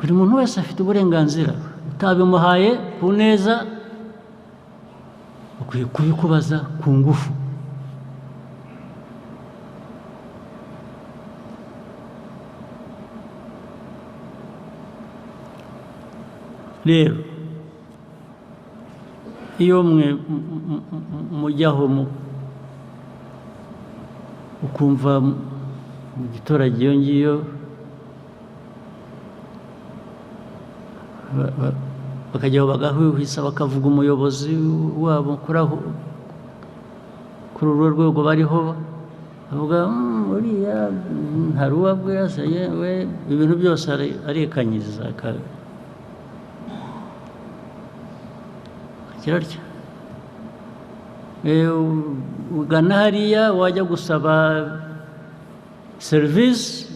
Buri muntu wese afite uburenganzira. Utabimuhaye ku neza, ukwiye kubikubaza ku ngufu. Rero iyo mwe mujyaho ukumva mu giturage iyo ngiyo bakajyaho bagahwihwisa, bakavuga umuyobozi wabo kuri aho, kuri urwo rwego bariho, bavuga: "Uriya hari uwo abwira se yewe," ibintu byose arikanyiza, agira atya. Ugana hariya, wajya gusaba serivisi,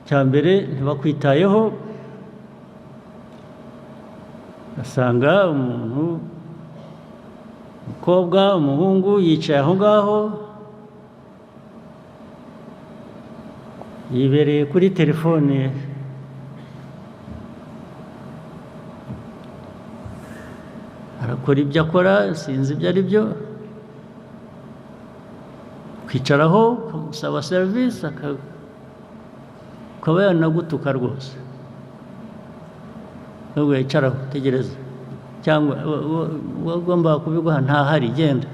cya mbere ntibakwitayeho. Ugasanga umuntu, umukobwa, umuhungu, yicaye aho ngaho, yibereye kuri telefone, arakora ibyo akora, sinzi ibyo ari byo. Kwicaraho ukamusaba serivisi, akaba yanagutuka rwose, nubwo yicaraho, tegereza, cyangwa uwagombaga kubiguha ntahari, genda.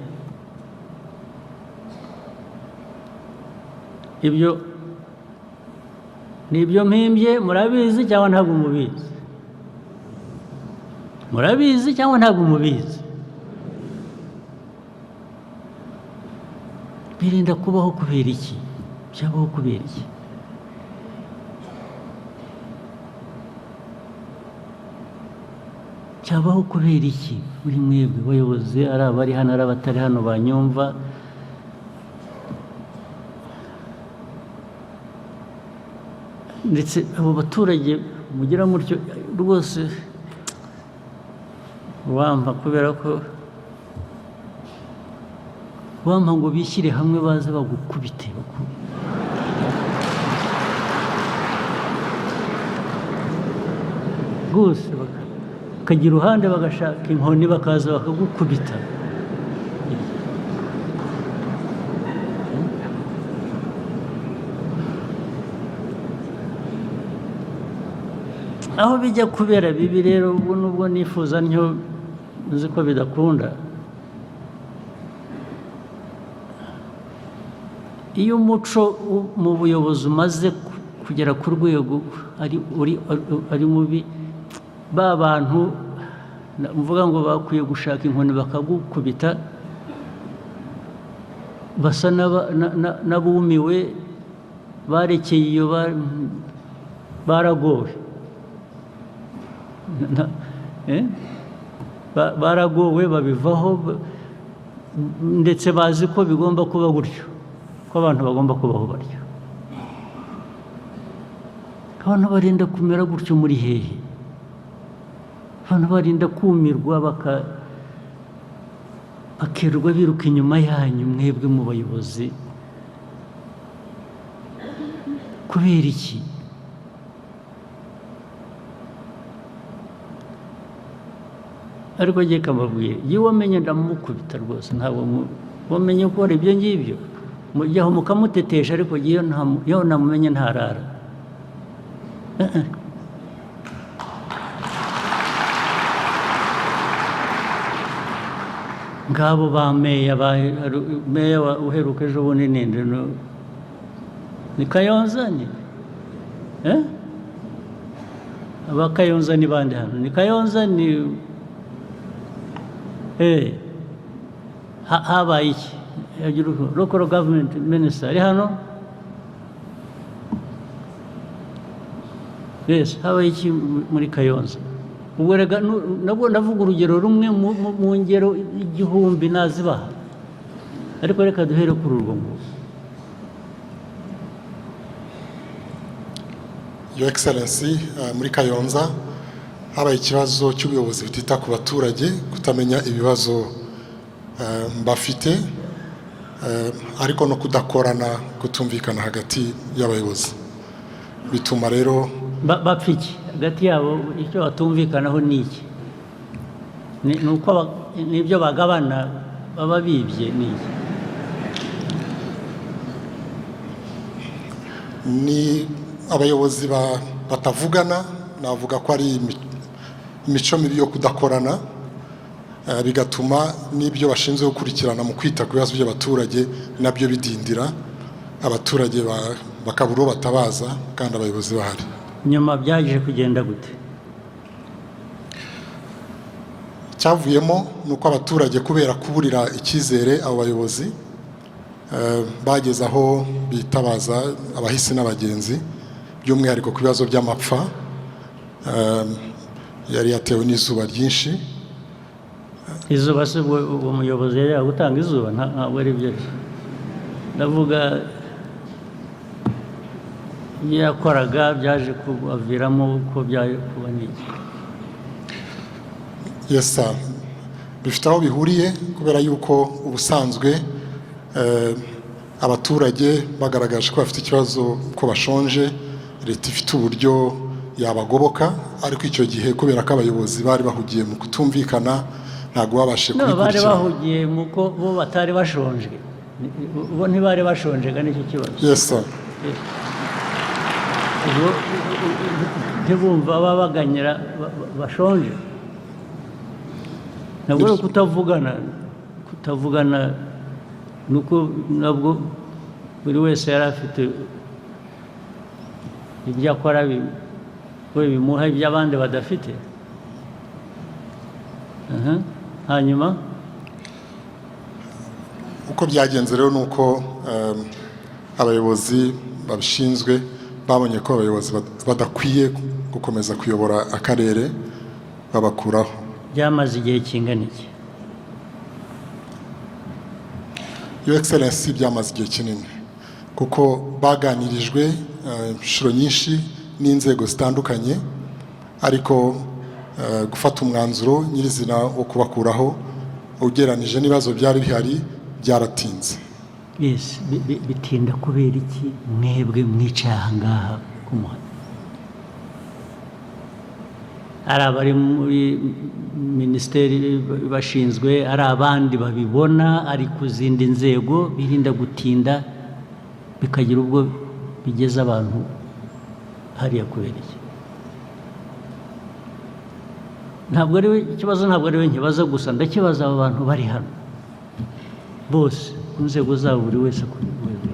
Ibyo ni ibyo mpimbye, murabizi cyangwa ntabwo mubizi? Murabizi cyangwa ntabwo mubizi? Birinda kubaho kubera iki? Byabaho kubera iki? Cyabaho kubera iki? Muri mwebwe bayobozi, ari abari hano, ari abatari hano banyumva, ndetse abo baturage mugira mutyo rwose, wampa kubera ko wampa ngo bishyire hamwe baze bagukubite, rwose bakajya iruhande, bagashaka inkoni, bakaza bakagukubita. Aho bijya kubera bibi rero, ubwo nubwo nifuza ntyo, nzi ko bidakunda, iyo umuco mu buyobozi umaze kugera ku rwego ari uri ari mubi, ba bantu mvuga ngo bakwiye gushaka inkoni bakagukubita basa n'abumiwe, barekeye iyo, baragowe. Eh? Baragowe, babivaho, ndetse bazi ko bigomba kuba gutyo, ko abantu bagomba kubaho batyo. Abantu barinda kumera gutyo muri hehe? Abantu barinda kumirwa, bakirirwa biruka inyuma yanyu mwebwe mu bayobozi kubera iki? Ariko njye kamabwira, iyo wamenye ndamukubita rwose. Ntabwo wamenye gukora ibyo ngibyo, mujyaho mukamutetesha, ariko iyo namumenye ntarara. Eh, eh. Ngabo ba meya, ba meya uheruka ejo bundi ninde? Ni Kayonza, ni eh? Aba Kayonza ni bande hano? Ni Kayonza, ni habaye iki? Local government minister ari hano? Yes, habaye iki muri Kayonza? Ubwo rega nabwo ndavuga urugero rumwe mu ngero 1000 nazibaha, ariko reka duhere kuri urwo ngurwo. Your Excellency, muri Kayonza habaye ikibazo cy'ubuyobozi butita ku baturage, kutamenya ibibazo bafite, ariko no kudakorana, kutumvikana hagati y'abayobozi, bituma rero Bapfa iki hagati yabo? Icyo batumvikanaho ni iki? Ni uko n'ibyo bagabana baba bibye, ni iki? Ni abayobozi batavugana. Navuga ko ari imico mibi yo kudakorana, bigatuma n'ibyo bashinzwe gukurikirana mu kwita ku bibazo by'abaturage nabyo bidindira, abaturage bakabura uwo batabaza kandi abayobozi bahari. Nyuma byaje kugenda gute? Icyavuyemo ni uko abaturage, kubera kuburira icyizere abo bayobozi, bageze aho bitabaza abahisi n'abagenzi, by'umwihariko ku bibazo by'amapfa yari yatewe n'izuba ryinshi. Izuba se ubwo uwo muyobozi yari gutanga izuba? Ntabwo ari byo. Ndavuga ibyo yakoraga byaje kubaviramo ko byaje kuba n'iki? Yes sir. Bifite aho bihuriye, kubera yuko ubusanzwe abaturage bagaragaje ko bafite ikibazo, ko bashonje, leta ifite uburyo yabagoboka. Ariko icyo gihe, kubera ko abayobozi bari bahugiye mu kutumvikana, ntabwo babashije No, bari kubikurikirana. bahugiye mu ko bo batari bashonje. Bo ntibari bashonjega, nicyo kibazo. Yes sir. Ubwo ntibumva babaganyira bashonje. Ntabwo ari ukutavugana. Kutavugana ni uko nabwo buri wese yari afite ibyo akora we bimuha ibyo abandi badafite. Aha. Hanyuma? Uko byagenze rero ni uko abayobozi babishinzwe babonye ko abayobozi badakwiye gukomeza kuyobora akarere, babakuraho. Byamaze igihe kingana iki? Your Excellency, byamaze igihe kinini, kuko baganirijwe inshuro nyinshi n'inzego zitandukanye, ariko gufata umwanzuro nyirizina wo kubakuraho, ugereranije n'ibibazo byari bihari, byaratinze. Yes, bitinda kubera iki mwebwe mwicaye aha ngaha ku muhanda, ari abari muri minisiteri bashinzwe, ari abandi babibona, ari ku zindi nzego, birinda gutinda bikagira ubwo bigeza abantu hariya kubera iki? Ntabwo ari we ikibazo, ntabwo ari we nkibaza gusa, ndakibaza aba bantu bari hano bose ku nzego zabo, buri wese ku rwego rwe.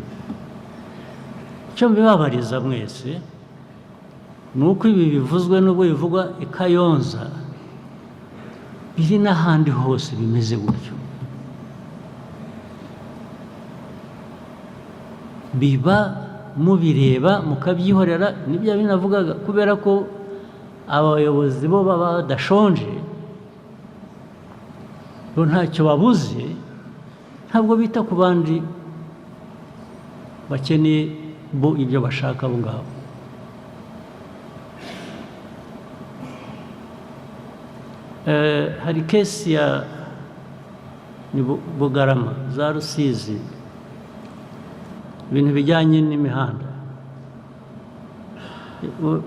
Icyo mbibabariza mwese ni uko ibi bivuzwe, n'ubwo bivugwa i Kayonza, biri n'ahandi hose bimeze gutyo. Biba mubireba mukabyihorera. Nibyo binavugaga, kubera ko abayobozi bo baba badashonje, bo ntacyo babuze, ntabwo bita ku bandi bakeneye bo ibyo bashaka abo ngabo. Hari case ya ni Bugarama za Rusizi, ibintu bijyanye n'imihanda.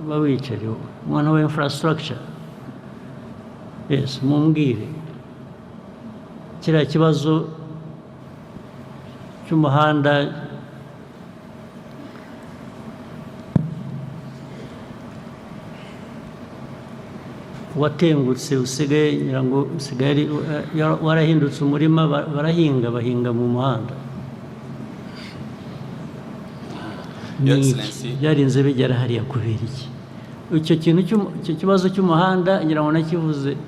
Bawicare, umuntu wa infrastructure, yes, mumbwire kiriya kibazo cy'umuhanda. Watengutse, usigaye, ngira ngo usigaye warahindutse umurima, barahinga, bahinga mu muhanda. Your Ni iki? Excellency. Byarinze bigera hariya kubera iki? Icyo kintu icyo kibazo cy'umuhanda, ngira ngo nakivuze,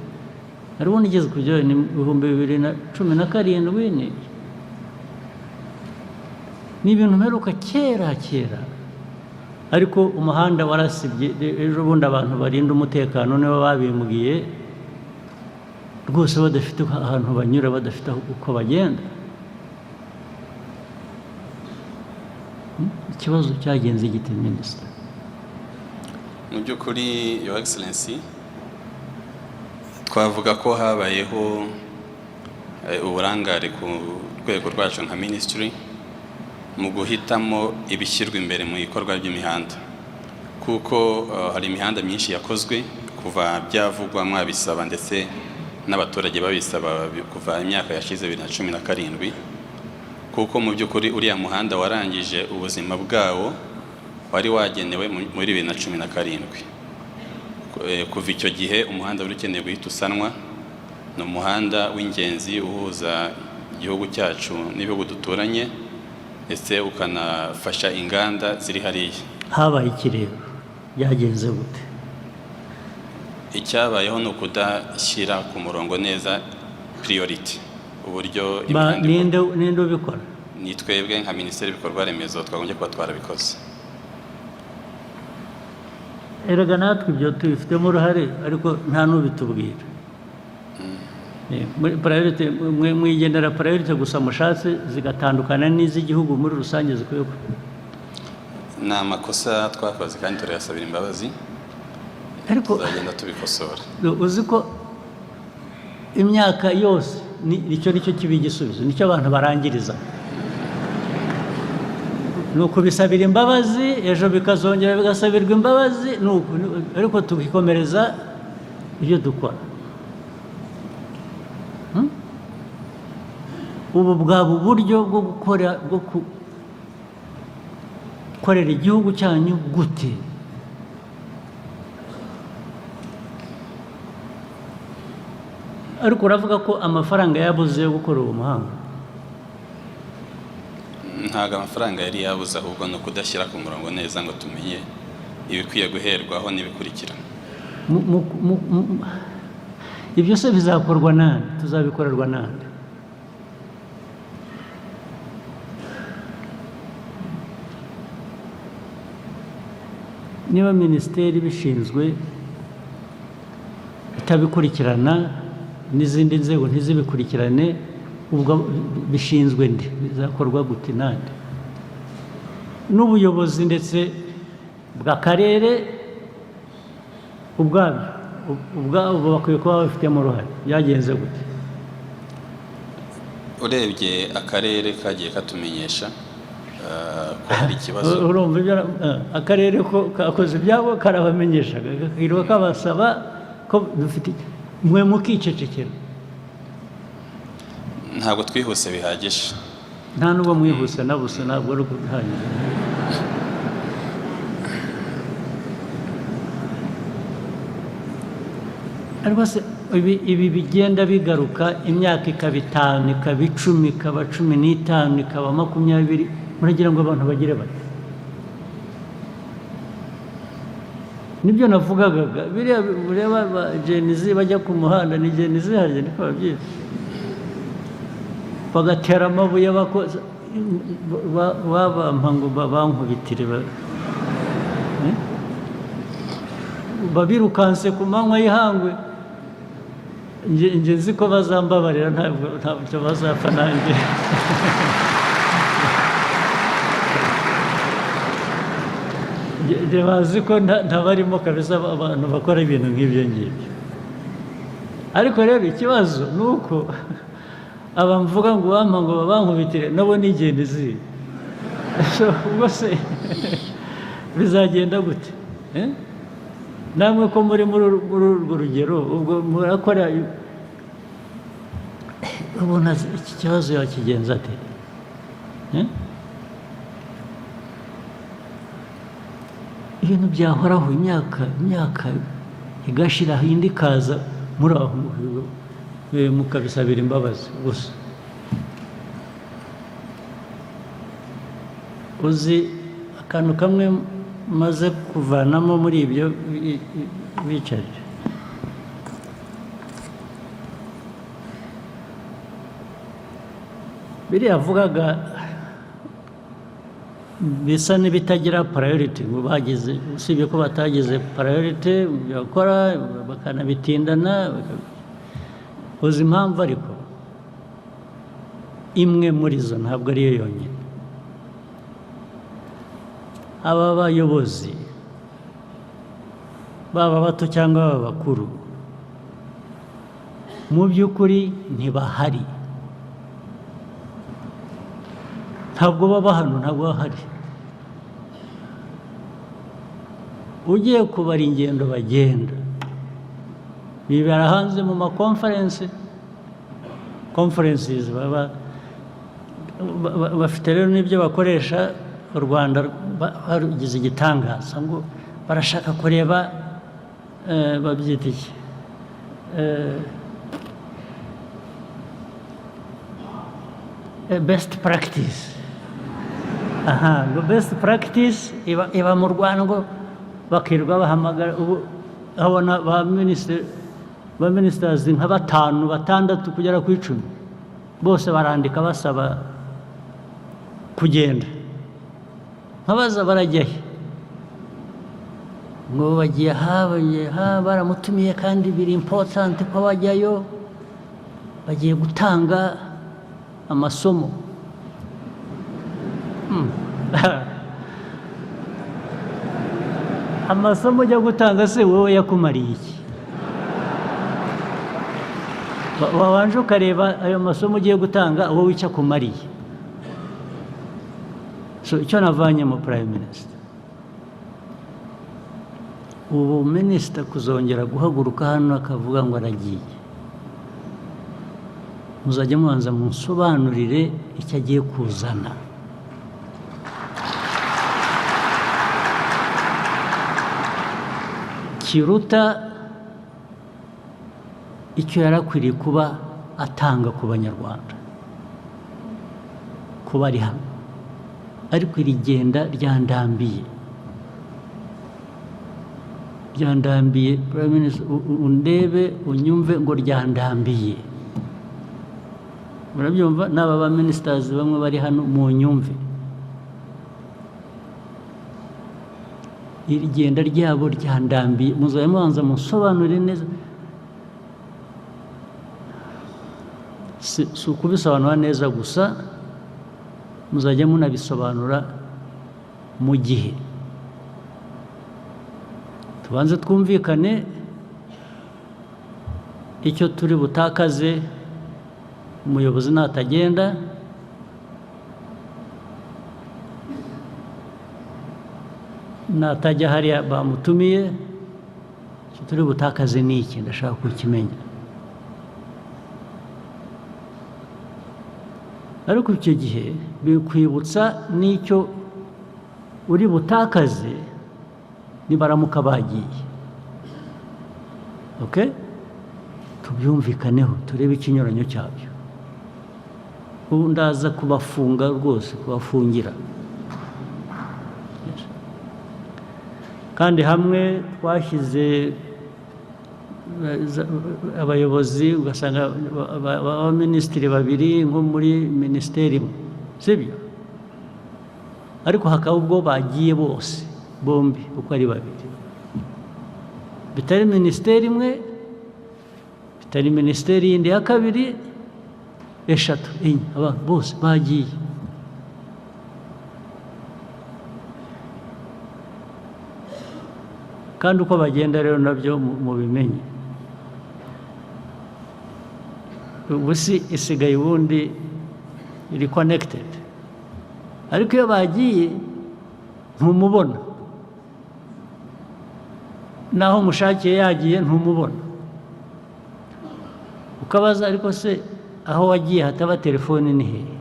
hari ubundi igeze kujyayo ni 2017. Ni ibintu mperuka kera kera, ariko umuhanda warasibye. Ejo bundi abantu barinda umutekano nibo babimbwiye rwose, badafite ahantu banyura, badafite uko bagenda. Ikibazo cyagenze gite, minisita? Mu by'ukuri, Your Excellency, twavuga ko habayeho uburangare ku rwego rwacu nka minisitiri mu guhitamo ibishyirwa imbere mu bikorwa by'imihanda. Kuko hari imihanda myinshi yakozwe kuva byavugwa, mwabisaba, ndetse n'abaturage babisaba kuva imyaka yashize 2017, kuko mu by'ukuri uriya muhanda warangije ubuzima bwawo wari wagenewe muri 2017. Kuva icyo gihe umuhanda wari ukeneye guhita usanwa. Ni umuhanda w'ingenzi uhuza igihugu cyacu n'ibihugu duturanye, ndetse ukanafasha inganda ziri hariya. Habaye iki rero? Byagenze gute? Icyabayeho ni ukudashyira ku murongo neza priority, uburyo imihanda ikorwa. Ninde ubikora? Ni twebwe nka Minisiteri y'Ibikorwa Remezo twagombye kuba twarabikoze. Erega natwe ibyo tubifitemo uruhare, ariko nta n'ubitubwira. Muri priority, mwe mwigenera priority gusa mushatse, zigatandukana n'iz'igihugu muri rusange zikwiye Ni amakosa twakoze kandi turayasabira imbabazi. Ariko Tuzagenda tubikosora. uzi ko imyaka yose nicyo kiba igisubizo, nicyo abantu barangiriza, ni ukubisabira imbabazi, ejo bikazongera bigasabirwa imbabazi, ni uku, ariko tukikomereza ibyo dukora. Ubu bwaba uburyo bwo gukora, bwo gukorera igihugu cyanyu gute? Ariko uravuga ko amafaranga yabuze yo gukora uwo muhanda. Ntabwo amafaranga yari yabuze, ahubwo ni ukudashyira ku murongo neza ngo tumenye ibikwiye guherwaho n'ibikurikira. Ibyo se bizakorwa nande? Tuzabikorerwa nande? Niba minisiteri ibishinzwe itabikurikirana, n'izindi nzego ntizibikurikirane, ubwo bishinzwe nde? Bizakorwa gute, nande? N'ubuyobozi ndetse bw'akarere ubwabyo, ubwabo bakwiye kuba babifitemo uruhare. Byagenze gute? Urebye akarere kagiye katumenyesha ko hari ikibazo. Urumva ibyo akarere ko kakoze ibyabo, karabamenyesha, kakirirwa kabasaba ko dufite, mwe mukicecekera. Ntabwo twihuse bihagije. Nta n'ubwo mwihuse na busa, ntabwo ari bihagije. Ariko se ibi bigenda bigaruka, imyaka ikaba 5, ikaba 10, ikaba 15, ikaba 20, muragira ngo abantu bagire bate? Nibyo navugaga, biriya ureba ba Gen Z bajya ku muhanda, ni Gen Z harya niko babyita, bagatera amabuye, babampa ngo bankubitire, babirukanse ku manywa y'ihangwe. Nge nzi ko bazambabarira, ntabwo bazapfa nanjye. Nge bazi ko ntabarimo kabisa, abantu bakora ibintu nk'ibyo ngibyo. Ariko rero ikibazo ni uko aba mvuga ngo bampa ngo babankubitire nabo ni Gen Z. So, ubwo se bizagenda gute? Namwe ko muri urwo rugero, ubwo murakora, ubona iki kibazo yakigenza ate? Ibintu byahoraho imyaka igashira, indi ikaza, muri aho mukabisabira imbabazi gusa. Uzi akantu kamwe maze kuvanamo muri ibyo bicaje? Biriya avugaga bisa n'ibitagira priority, ngo bagize, usibye ko batagize priority bakora bakanabitindana. Uzi impamvu? Ariko imwe muri zo, ntabwo ariyo yonyine, aba bayobozi baba bato cyangwa baba bakuru, mu by'ukuri ntibahari, ntabwo baba hano, ntabwo bahari. Ugiye kubara ingendo bagenda, bibera hanze mu ma conferences, baba bafite rero n'ibyo bakoresha. U Rwanda barugize igitangaza, ngo barashaka kureba, babyita iki? Best practice. Aha ngo best practice iba mu Rwanda, ngo bakirirwa bahamagara. Ubu abona ba minisitiri, ba ministers nka batanu, batandatu, kugera ku 10, bose barandika basaba kugenda. Nkabaza, barajya he? Ngo bagiye aha, bagiye aha, baramutumiye kandi biri important ko bajyayo, bagiye gutanga amasomo. Amasomo ujya gutanga se wowe yakumariye iki? Wabanje ukareba ayo masomo ugiye gutanga wowe icyo akumariye. So icyo navanyemo, Prime Minister, ubu minisita kuzongera guhaguruka hano akavuga ngo aragiye, muzajya mubanza munsobanurire icyo agiye kuzana kiruta icyo yari akwiriye kuba atanga ku Banyarwanda kuba ari hano. Ariko iri genda ryandambiye, ryandambiye. Prime Minister, undebe, unyumve, ngo ryandambiye, murabyumva? N'aba ba ministers bamwe bari hano, mu nyumve, iri genda ryabo ryandambiye. Muzajya mubanza musobanurire neza. Si ukubisobanura neza gusa, muzajya munabisobanura mu gihe. Tubanze twumvikane icyo turi butakaze umuyobozi natagenda, natajya hariya bamutumiye. Icyo turi butakaze ni iki? Ndashaka kukimenya. Ariko icyo gihe bikwibutsa n'icyo uri butakaze nibaramuka bagiye. Okay, tubyumvikaneho, turebe ikinyuranyo cyabyo. Ubu ndaza kubafunga rwose, kubafungira. Yes. Kandi hamwe twashyize abayobozi, ugasanga abaminisitiri babiri nko muri minisiteri imwe, sibyo? Ariko hakaba ubwo bagiye bose bombi uko ari babiri, bitari minisiteri imwe, bitari minisiteri yindi ya kabiri, eshatu, enye, abantu bose bagiye. Kandi uko bagenda rero nabyo mubimenye. Ubu si isigaye ubundi iri connected, ariko iyo bagiye ntumubona, naho mushakiye yagiye ntumubona. Ukabaza, ariko se aho wagiye hataba telefoni ni hehe?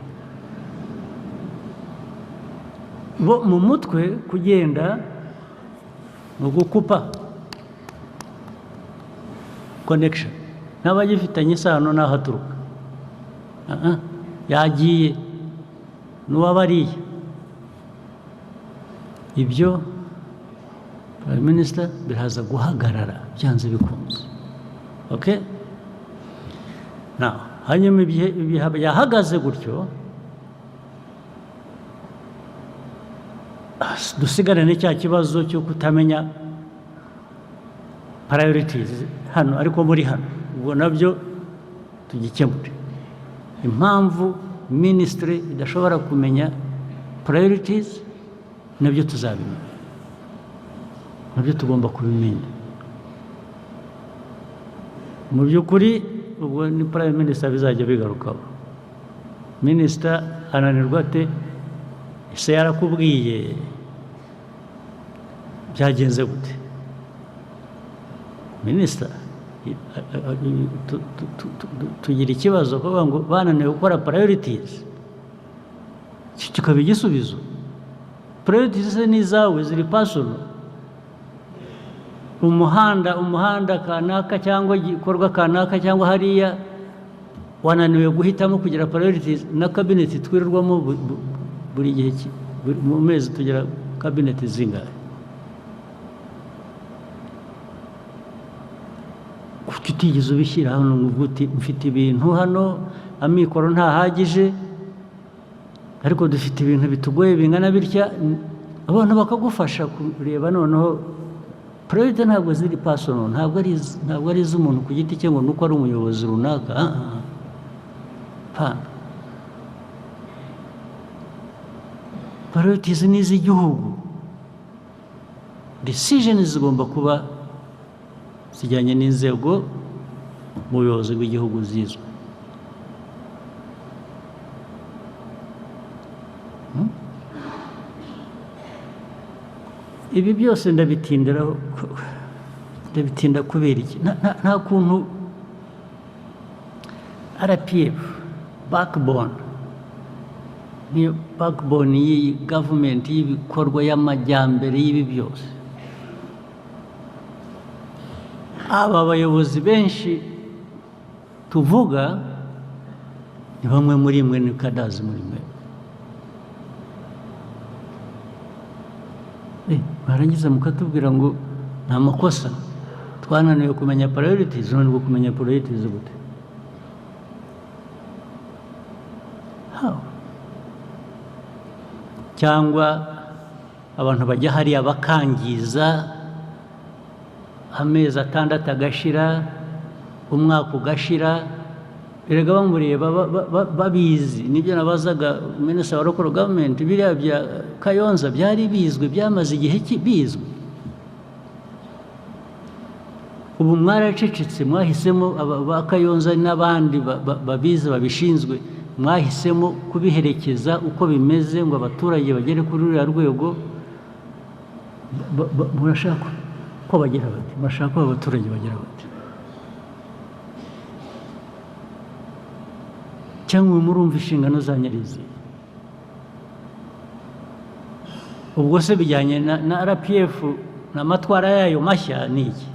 Bo mu mutwe kugenda ni ugukupa connection, n'abagifitanye isano n'aho aturuka. Ah, ah, yagiye n'uwabariye ibyo. Prime Minister, biraza guhagarara byanze bikunze. Okay, now, hanyuma ibihe byahagaze gutyo, dusigarane cya kibazo cyo kutamenya priorities hano. Ariko muri hano ubwo nabyo tugikemure, impamvu minisitiri idashobora kumenya priorities, nabyo tuzabimenya, nabyo tugomba kubimenya. Mu by'ukuri ubwo ni Prime Minister bizajya bigarukaho. Minisita ananirwa ate ese? Yarakubwiye byagenze gute? Minisita, tugira ikibazo kuvuga ngo bananiwe gukora priorities, kikaba igisubizo. Priorities se ni izawe, ziri personal? Umuhanda kanaka cyangwa igikorwa kanaka cyangwa hariya wananiwe guhitamo kugira priorities. Na cabinet twirirwamo buri gihe, mu mezi tugira cabinet zingahe? Kuki utigeze ubishyira hano ngo uvuge uti: "Mfite ibintu hano, amikoro ntahagije, ariko dufite ibintu bitugoye bingana bitya"? Abantu bakagufasha kureba. Noneho priority ntabwo ziri personal, ntabwo ari iz'umuntu ku giti cye ngo nuko ari umuyobozi runaka. Ah, ah. Pana, priorities ni iz'igihugu. Decision zigomba kuba zijyanye n'inzego mu buyobozi bw'igihugu zizwe. Ibi byose ndabitindiraho, ndabitinda kubera iki? Nta kuntu RPF, backbone, niyo backbone y'iyi gavumenti, y'ibikorwa, y'amajyambere, y'ibi byose, aba bayobozi benshi tuvuga ni bamwe muri mwe, ni cadres muri mwe. Barangiza mukatubwira ngo ni amakosa, twananiwe kumenya priorities. None kumenya priorities gute? How? Cyangwa abantu bajya hariya bakangiza, amezi 6 agashira, umwaka ugashira, erega bamureba, babizi. Nibyo nabazaga minisitiri wa local government, biriya bya Kayonza byari bizwi, byamaze igihe bizwi. Ubu mwaracecetse, mwahisemo ba Kayonza n'abandi babizi babishinzwe, mwahisemo kubiherekeza uko bimeze ngo abaturage bagere kuri ruriya rwego. Murashaka ko bagira bati, murashaka ko abaturage bagira bati, cyangwa murumva inshingano zanyu ari izihe? Ubwo se bijyanye na RPF n'amatwara yayo mashya ni iki?